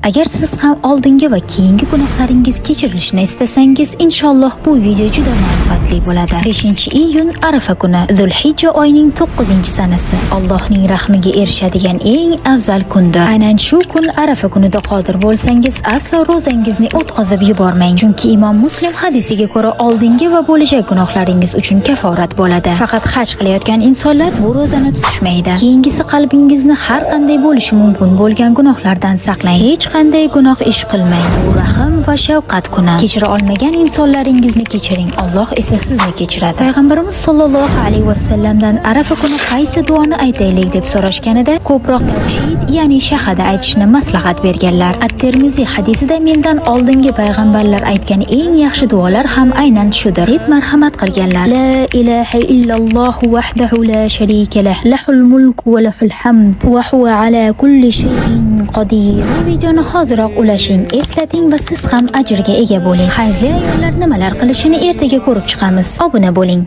Agar siz ham oldingi va keyingi gunohlaringiz kechirilishini istasangiz, inshaalloh bu video juda manfaatli bo'ladi. 5-iyun Arafa kuni, Zulhijja oyining 9-sanasi. Allohning rahmiga erishadigan eng afzal kundir. Aynan shu kun, Arafa kunida qodir bo'lsangiz, aslo ro'zangizni o'tkazib yubormang. Chunki Imom Muslim hadisiga ko'ra, oldingi va bo'lajak gunohlaringiz uchun kaforat bo'ladi. Faqat haj qilayotgan insonlar bu ro'zani tutishmaydi. Keyingisi, qalbingizni har qanday bo'lishi mumkin bo'lgan gunohlardan saqlang. Hech qanday gunoh ish qilmang. Bu rahm va shafqat kuni. Kechira olmagan insonlaringizni kechiring. Alloh esa sizni kechiradi. Payg'ambarimiz sollallohu alayhi vasallamdan Arafa kuni qaysi duoni aytaylik deb so'rashganida, ko'proq tavhid, ya'ni shahada aytishni maslahat berganlar. At-Termiziy hadisida "Mendan oldingi payg'ambarlar aytgan eng yaxshi duolar ham aynan shudir" deb marhamat qilganlar. La ilaha illalloh wahdahu la sharika lah. Lahul mulku va lahul hamd va huwa ala kulli shay'in qodir. Bu videoni hoziroq ulashing, eslating va siz ham ajrga ega bo'ling. Hayzli ayollar nimalar qilishini ertaga ko'rib chiqamiz. Obuna bo'ling.